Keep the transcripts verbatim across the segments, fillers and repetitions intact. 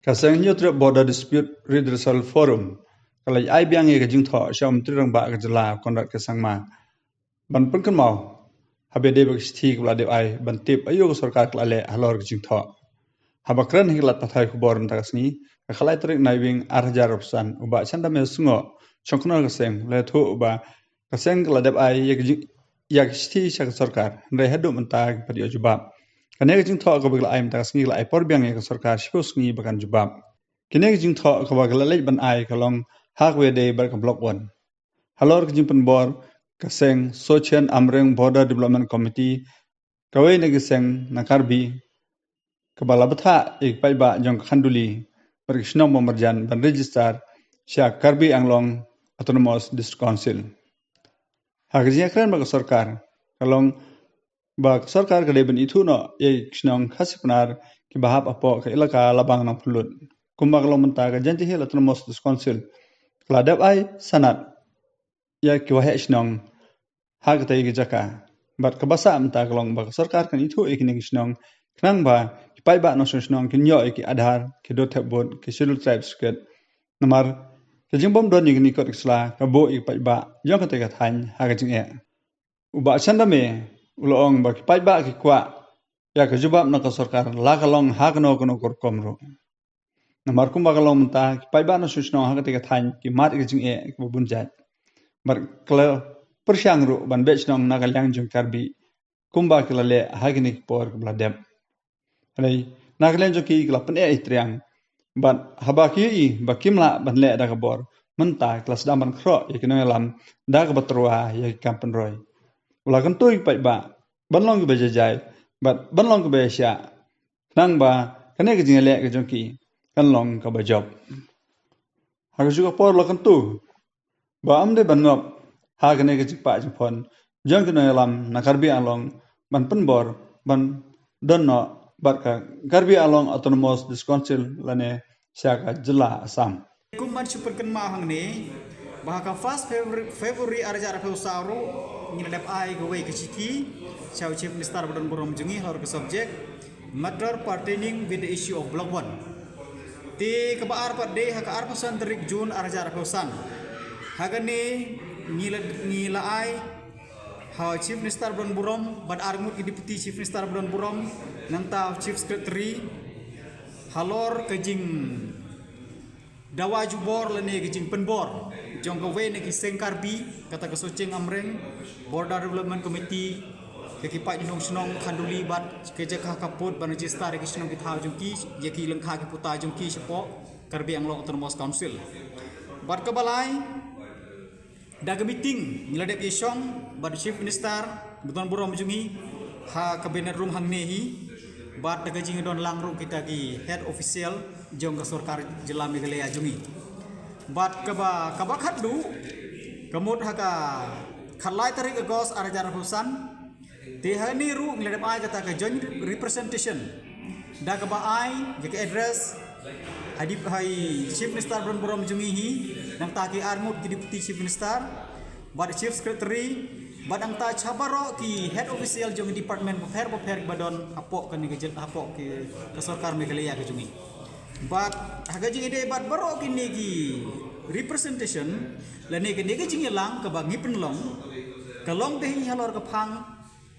Ka seng Hynñiewtrep Border Dispute Redressal Forum ka la ai biang ïa ka jingthoh sha u Myntri Rangbah ka jylla Conrad K Sangma ban pynkynmaw haba dei ba ka shithi ka la dep ai ban tip aïu ka sorkar ka la leh halor ka jingthoh. Haba kren ha ki lad pathai khubor mynta ka sngi, ka khatlai tarik Naiwieng ar hajar arphew san, u Bah Chandame Shngoh, shongknor ka seng, la ïathuh ba ka seng ka la dep ai ïa ka jing- ïa ka shithi sha ka sorkar, hynrei haduh mynta kim pat ïoh jubab. Kane ka jingthoh kaba ki la ai mynta ka sngi ka la ai por biang ïa ka sorkar shiphew sngi ba kan jubab. Kine ka jingthoh kaba ki la leit ban ai ka long ha kawei de bad ka Block One. Halor ka jingpynbor ka seng Sochen Amreng Border Development Committee, kawei na ki seng na Karbi kaba la bthah ïa ki paidbah jong ka Khanduli bad ki shnong ba marjan ban register sha Karbi Anglong Autonomous District Council. Ha ka jingïakren bad ka sorkar, ka long ba ka sorkar ka dei ban ithuh noh ïa ki shnong Khasi Pnar kiba hap hapoh ka elaka Labang Nangphyllut. Kumba ka long mynta, ka Jaintia Hills Autonomous District Council ka la dep ai sanad ïa ki waheh shnong ha katei ka jaka. Bad kaba sah mynta ka long ba ka sorkar kan ithuh ïa kine ki shnong khnang ba ki paidbah nongshong shnong kin ïoh ïa ki Aadhaar, ki dur thep vote, ki Scheduled Tribe certificate. Namar ka jingbym don ïa kine ki kot ki sla ka buh ïa ki paidbah jong katei ka thaiñ ha ka jingeh. U Bah Chandame u la ong ba ki paidbah ki kwah ïa ka jubab na ka sorkar la ka long ha kano kano ka rukom ruh. Namar kumba ka long mynta, ki paidbah nongshong shnong ha katei ka thaiñ ki mad ïa ka jingeh kaba bun jait. Bad ka la pyrshang ruh ban beh shnong na ka liang jong Karbi kumba ki la leh ha kine ki por kiba la dep. Hynrei na ka liang jong ki, ki la pyneh ïa triang. Bad haba ki ïohi ba kim lah ban leh da ka bor, mynta ki la sdang ban khroh ïa ki nongïalam da kaba tyrwa ïa ki kam pynroi. U la kyntu ïa ki paidbah ban long kiba jai jai bad ban long kiba ïaishah, khnang ba kane ka jingïaleh ka jong ki kan long kaba jop. Ha kajuh ka por u la kyntu ba ym dei ban ngop ha kane ka jingpah jingphon jong ki nongïalam na Karbi Anglong ban pynbor ban don noh bad ka Karbi Anglong Autonomous District Council lane sha ka jylla Assam. Kum ban shu pynkynmaw hangne ba ha ka first February, February ar hajar arphew saw ruh ngi la dep ai kawei ka shithi sha u Chief Minister ba don burom jong ngi halor ka subject matter pertaining with the issue of Block One. Te kaba ar pat dei ha ka arphew san tarik June ar hajar arphew san. Ha kane ngi la, ngi la ai ha u Chief Minister ba don burom bad arngut ki Deputy Chief Minister ba don burom, nangta u Chief Secretary, halor ka jingdawa jubor lane ka jingpynbor jong kawei na ki seng Karbi, kata ka Sochen Amreng Border Development Committee, ïa ki paid nongshong shnong Khanduli bad ka jaka ka pud ban register ïa ki shnong ki thaw jong ki, ïa ki lyngkha ki puta jong ki shapoh Karbi Anglong Autonomous Council. Bad kaba lai, da ka meeting ngi la dep ïashong bad Chief Minister ba don burom jong ngi ha Cabinet Room hangne hi, bad da ka jingdon lang ruh kita ki head official jong ka sorkar jylla Meghalaya jong ngi. Bad kaba, kaba khatduh, ka mut ha ka khatlai tarik August ar hajar arphew san, te hangne ruh ngi la dep ai kata ka joint representation da kaba ai ïa ka address ha i Chief Minister ba don burom jong ngi hi, nangta ki arngut ki Deputy Chief Minister bad Chief Secretary bad nangta sha baroh ki head official jong ki department bapher bapher kiba don hapoh kane ka jylla, hapoh ka sorkar Meghalaya ka jong ngi. Bad ha ka jingïadei bad baroh kine ki representation lane kine ki jingïalang kaba ngi pynlong, ka long te hi halor ka phang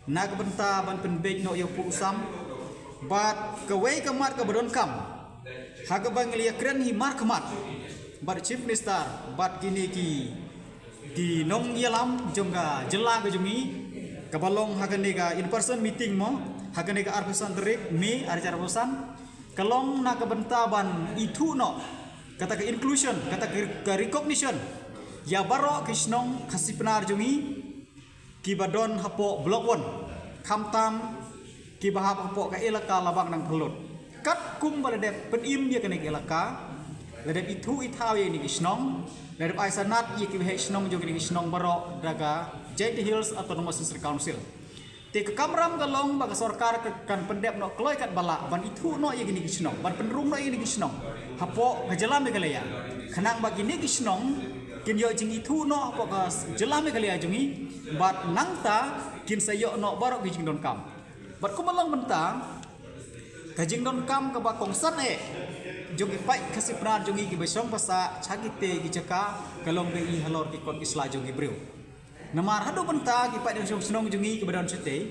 na ka bynta ban pynbeit noh ïa u pud u sam bad kawei ka mat kaba donkam ha kaba ngi la ïakren hi markhmat bad Chief Minister bad kine ki, ki nongïalam jong ka jylla ka jong ngi, kaba long ha kane ka in-person meeting mo, ha kane ka arphew san tarik May ar hajar arphew san, ka long na ka bynta ban ithuh noh kata ka inclusion, kata ka, ka recognition ïa baroh ki shnong Khasi Pnar jong ngi kiba don hapoh Block One, khamtam kiba hap hapoh ka elaka Labang Nangphyllut. Katkum ba la dep pynim ïa kane ka elaka, la dep ithuh ithaw ïa kine ki shnong, la dep ai sanad ïa ki waheh shnong jong kine ki shnong baroh da ka Jaintia Hills Autonomous District Council. Te ka kamram ka long ba ka sorkar ka kan pyndep noh kloi katba lah ban ithuh noh ïa kine ki shnong, ban pynrung noh ïa kine ki shnong hapoh ka jylla Meghalaya, khnang ba kine ki shnong kin ïoh jingithuh noh hapoh ka jylla Meghalaya jong ngi bad nangta kin sa ïoh noh baroh ki jingdonkam. Bad kumba long mynta, ka jingdonkam kaba kongsan eh Jong ki paid Khasi Pnar jong ngi kiba shong ba sah sha kite ki jaka ka long ka i halor ki kot ki sla jong ki briew. Namar haduh mynta ki paid nongshong shnong jong ngi kiba don shatei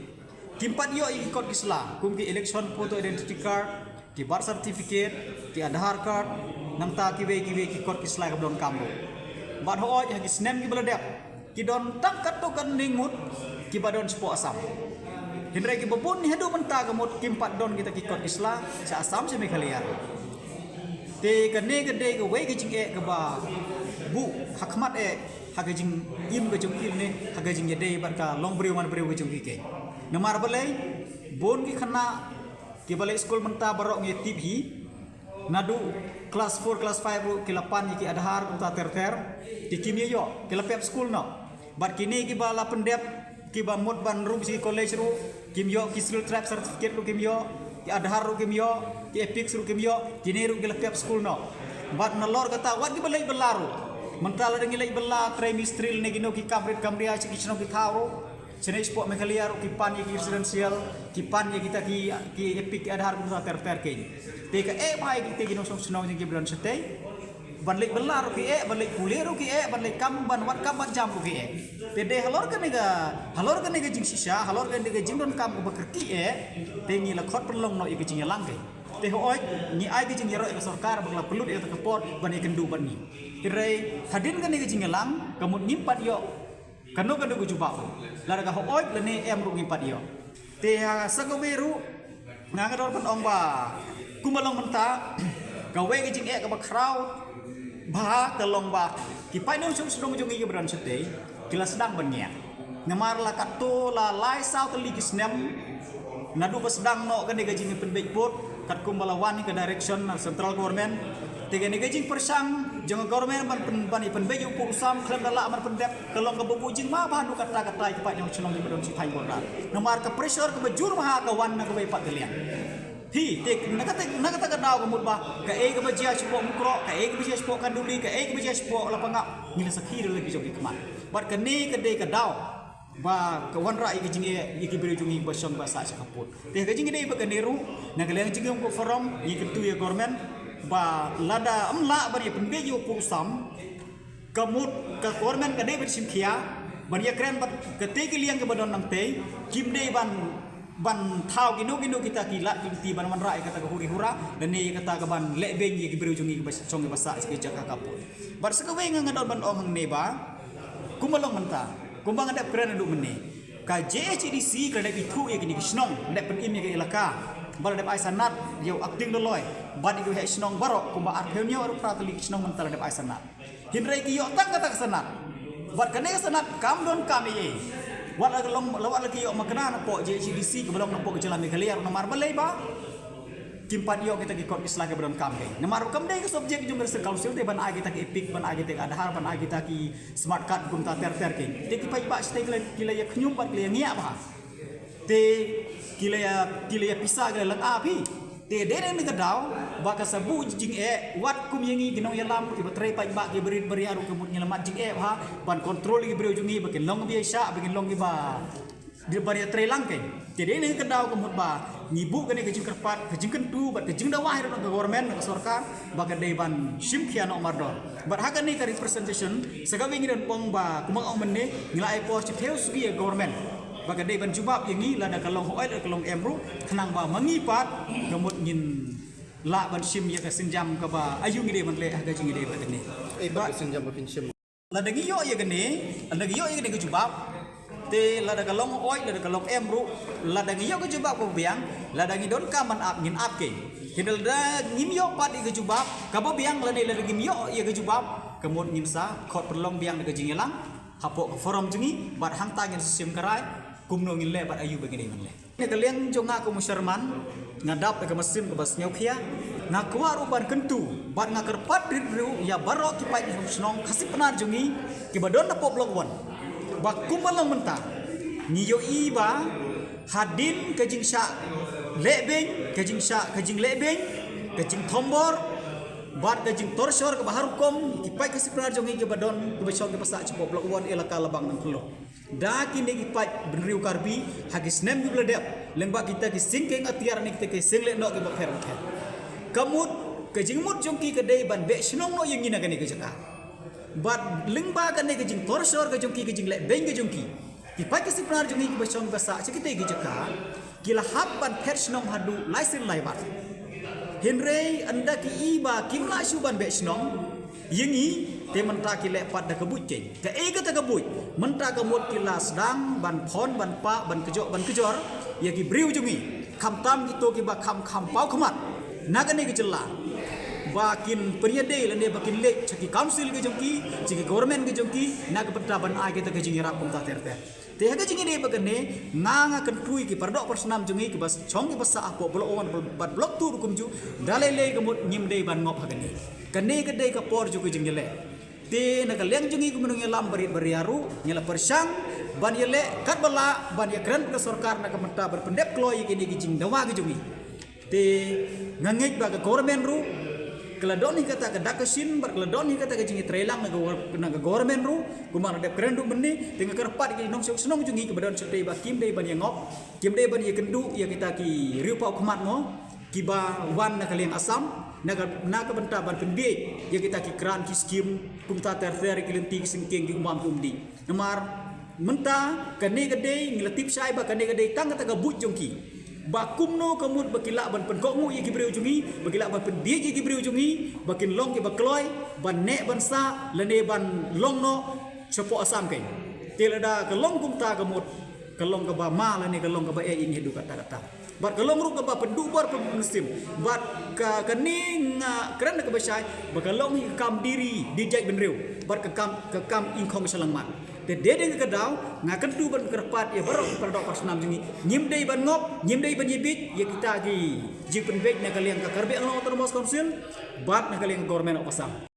kim pat ïoh ïa ki kot ki sla kum ki election photo identity card, ki birth certificate, ki Aadhaar card, nangta kiwei kiwei ki kot ki sla kiba donkam ruh. Bad hooid ha ki snem kiba la dep ki don tang katto katne ngut kiba don shapoh Assam. Hynrei kiba bun hi haduh mynta ka mut kim pat don kita ki kot ki sla sha Assam sha Meghalaya. Te kane ka dei kawei ka jingeh kaba buh ha khmat eh ha ka jingim ka jong ki ne ha ka jingïadei bad ka long briew man briew ka jong ki. Namar balei bun ki khynnah kiba leit skul mynta baroh ngi tip hi. Naduh class four, class five ruh ki la pan ïa ki Aadhaar kumta ter ter. Te kim ïoh, ki la pep skul noh. Bad kine kiba la pyndep kiba mut ban rung sha ki college ruh kim ïoh, ki Scheduled Tribe certificate ruh kim ïoh, ki Aadhaar ruh kim ïoh, ki EPIC ruh kim ïoh, kine ruh ki la pep skul noh. Bad nalor kata wat kiba leit bylla ruh. Mynta lada ngi leit bylla trei mistri ne kino ki kam rit kam ria sha ki shnong ki thaw ruh. Shane shapoh Meghalaya ruh ki pan ïa ki residential, ki pan ïa kita ki, ki EPIC, ki Aadhaar kumta ter ter kein. Te ka eh bha ïa kita ki nongshong shnong jong ngi kiba don shatei. Ban leit bylla ruh ki eh, ban leit pule ruh ki eh, ban leit kam, ban wad kam wad jam ruh ki eh. Te dei halor kane ka, halor kane ka jingshisha, halor kane ka jingdonkam kaba kyrkieh eh. Te ngi la khot pynlong noh ïa ka jingïalang kein. Te hooid ngi ai ka jingïaroh ïa ka sorkar ba ka la pynlut ïa kata ka por ban ïakynduh bad ngi. Hynrei hadien kane ka jingïalang ka mut ngim pat ïoh kano kano ka jubab. Lada ka hooid lane em ruh ngim pat ïoh. Te ha sa kawei ruh nga nga dor ban ong ba kumba long mynta kawei ka jingeh kaba khraw bha ka long ba ki paid nongshong shnong jong ngi kiba don shatei ki la sdang ban ngiah. Namar la katto la lai saw tylli ki snem naduh ba sdang noh kane ka jingpynbeit vote katkum ba la wan ka direction na central government. Te kane ka jingpyrshang jong ka government ban pyn, ban ïa pynbeit ïa u pud u sam khlem da lah ban pyndep ka long kaba buh jingma bha haduh katta katta ïa ki paid nongshong shnong kiba don shi thaiñ border. Namar ka pressure kaba jur bha ka wan na kawei pat ka liang. Hi, te na kata, na kata ka daw ka mut ba kaei kaba jia shapoh Mukroh, kaei kaba jia shapoh Khanduli, kaei kaba jia shapoh Lapangap, ngi la sakhi da la ki jong ki khmat. Bad kane ka dei ka daw ba ka wanrah ïa ka jingeh ïa ki briew jong ngi ba shong ba sah sha ka pud. Te ka jingïadei bad kane ruh na ka liang jingïoh ka forum ngi kyntu ïa government ba lada ym lah ban ïa pynbeit ïa u pud u sam ka mut ka government ka dei ban shim khia ban ïakren bad katei ki liang kiba don nangtei kim dei ban, ban thaw kino kino kita ki lad ki lynti ban wanrah ïa kata ka huri hura lane ïa kata ka ban lehbeiñ ïa ki briew jong ngi kiba shong kiba sah sha ki jaka ka pud. Bad sa kawei nga nga don ban ong hangne ba kumba long mynta kumba nga dep kren naduh mynne ka JHADC ka la dep ithuh ïa kine ki shnong, la dep pynim ïa ka elaka, ba la dep ai sanad ïa u acting doloi bad ïa ki heh shnong baroh kumba arphew hynñiew arphew phra tylli ki shnong mynta la dep ai sanad. Hynrei ki ïoh tang kata ka sanad bad kane ka sanad kam donkam ei ei. Wat la ka long, la wat la ki ïoh makna napoh JHADC kaba long napoh ka jylla Meghalaya ruh namar balei ba kim pat ïoh kita ki kot ki sla kiba donkam kein. Namar kam dei ka subject jong ka District Council te ban ai kita ki EPIC, ban ai kita ki Aadhaar, ban ai kita ki smart card kumta ter ter kein. Te ki paidbah shatei ki la, ki la ïa khñium bad ki la ïa ngiah bha. Te ki la ïa, ki la ïa pisa ki la lynga phi. Te dei na ka daw ba ka sa buh jingeh wat kum ïa ngi ki nongïalam kiba trei paidbah kiba rit ba ria ruh ka mut ngi la mad jingeh bha ban control ïa ki briew jong ngi ba kin long kiba ïaishah ba kin long kiba dei ban ïa trei lang kein. Te dei na ka daw ka mut ba ngi buh kane ka jingkyrpad ka jingkyntu bad ka jingdawa hi ruh na ka government na ka sorkar ba ka dei ban shim khia noh mardor. Bad ha kane ka representation sa kawei ngi don pong ba kumba nga ong mynne ngi la ai por shi phew suki ïa ka government ba ka dei ban jubab ïa ngi lada ka long hooid lada ka long em ruh khnang ba ma ngi pat ka mut ngin lah ban shim ïa ka sienjam kaba aïu ngi dei ban leh ha ka jingïadei bad kane. Eh, bad ka sienjam ba phin shim. Lada ngi ïoh ïa kane, lada ngi ïoh ïa kane ka jubab. Te lada ka long hooid, lada ka long em ruh, lada ngi ïoh ka jubab kaba biang, lada ngi donkam ban ap ngin ap kein. Hynrei lada ngim ïoh pat ïa ka jubab kaba biang lane lada ngim ïoh ïa ka jubab, ka mut ngin sa khot pynlong biang da ka jingïalang hapoh ka forum jong ngi bad hangta ngin sa shim ka rai kumno ngin leh bad aïu ba ngin dei ban leh. Na ka liang jong nga kum u chairman nga dap da ka mynsiem kaba sngewkhia. Nga kwah ruh ban kyntu bad nga kyrpad rit ruh ïa baroh ki paid nongshong shnong Khasi Pnar jong ngi kiba don hapoh Block One ba kumba long mynta ngi ïohi ba hadien ka jingshah lehbeiñ, ka jingshah, ka jinglehbeiñ, ka jingthombor bad ka jingtorture kaba har rukom ki paid Khasi Pnar jong ngi kiba don kiba shong kiba sah shapoh Block One Elaka Labang Nangkhyllo. Da kine ki paid bynriew Karbi ha ki snem kiba la dep lyngba kita ki syngkien atiar ne kita ki seng lehnoh kiba pher bapher. Ka mut Ka jingmut jong ki ka dei ban beh shnong noh ïa ngi na kane ka jaka. Bad lyngba kane ka jingtorsor ka jong ki, ka jingleh beiñ ka jong ki, ki paid ki sngewbha jong ngi kiba shong ba sah sha kitei ki jaka, ki la hap ban phet shnong haduh lai sien lai bar. Hynrei ynda ki i ba kim lah shuh ban beh shnong ïa ngi, te mynta ki leh pat da ka buit kein. Kaei kata ka buit? Mynta ka mut ki la sdang ban phon, ban pah, ban kjok, ban kjor ïa ki briew jong ngi, khamtam kito kiba kham kham paw khmat na kane ka jylla, ba kin pynïadei lane ba kin leit sha ki council ka jong ki, sha ki government ka jong ki, na ka bynta ban ai kata ka jingïarap kumta ter ter. Te ha ka jingïadei bad kane, nga, nga kyntu ïa ki paradoh parasnam jong ngi kiba shong kiba sah hapoh Block One bad Block Two ruh kumjuh, da lei lei ka mut ngim dei ban ngop ha kane. Kane ka dei ka por jong ka jingïaleh. Te na ka liang jong ngi kum u nongïalam barit baria ruh, ngi la pyrshang ban ïaleh katba lah ban ïakren bad ka sorkar na ka bynta ban pyndep kloi ïa kine ki jingdawa ki jong ngi. Te nga ngeit ba ka government ruh ka la don hi kata ka dak ka shin bad ka la don hi kata ka jingïatreilang na ka gor-, na ka government ruh, kumba la dep kren ruh mynne. Te nga kyrpad ïa ki nongshong shnong jong ngi kiba don shatei ba kim dei ban ïangop, kim dei ban ïakynduh ïa kita ki riewpaw khmat mo, kiba wan na ka liang Assam na ka, na ka bynta ban pynbiej ïa kita ki grant, ki skim, kumta ter ter, ki lynti, ki syngkien, ki umam, ki umdih. Namar mynta kane ka dei, ngi la tip shai ba kane ka dei tang kata ka buit jong ki, ba kumno ka mut ba ki lah ban pynkohnguh ïa ki briew jong ngi, ba ki lah ban pynbiej ïa ki briew jong ngi ba kin long kiba kloi ban neh ban sah lane ban long noh shapoh Assam kein. Te lada ka long kumta ka mut ka long kaba ma lane ka long kaba eh ïa ngi haduh katta katta. Bad ka long ruh kaba pynduh bor pynbuh mynsiem. Bad ka, kane nga kren da kaba shai ba ka long hi ka kam diri, diri jaitbynriew, bad ka kam, ka kam ingkhong shyllangmat. Te dei dei ka daw nga kyntu ban kyrpad ïa baroh ki paradoh parasnam jong ngi, ngim dei ban ngop, ngim dei ban ïabiej ïa kita ki jingpynbiej na ka liang ka Karbi Anglong Autonomous Council bad na ka liang ka Government of Assam.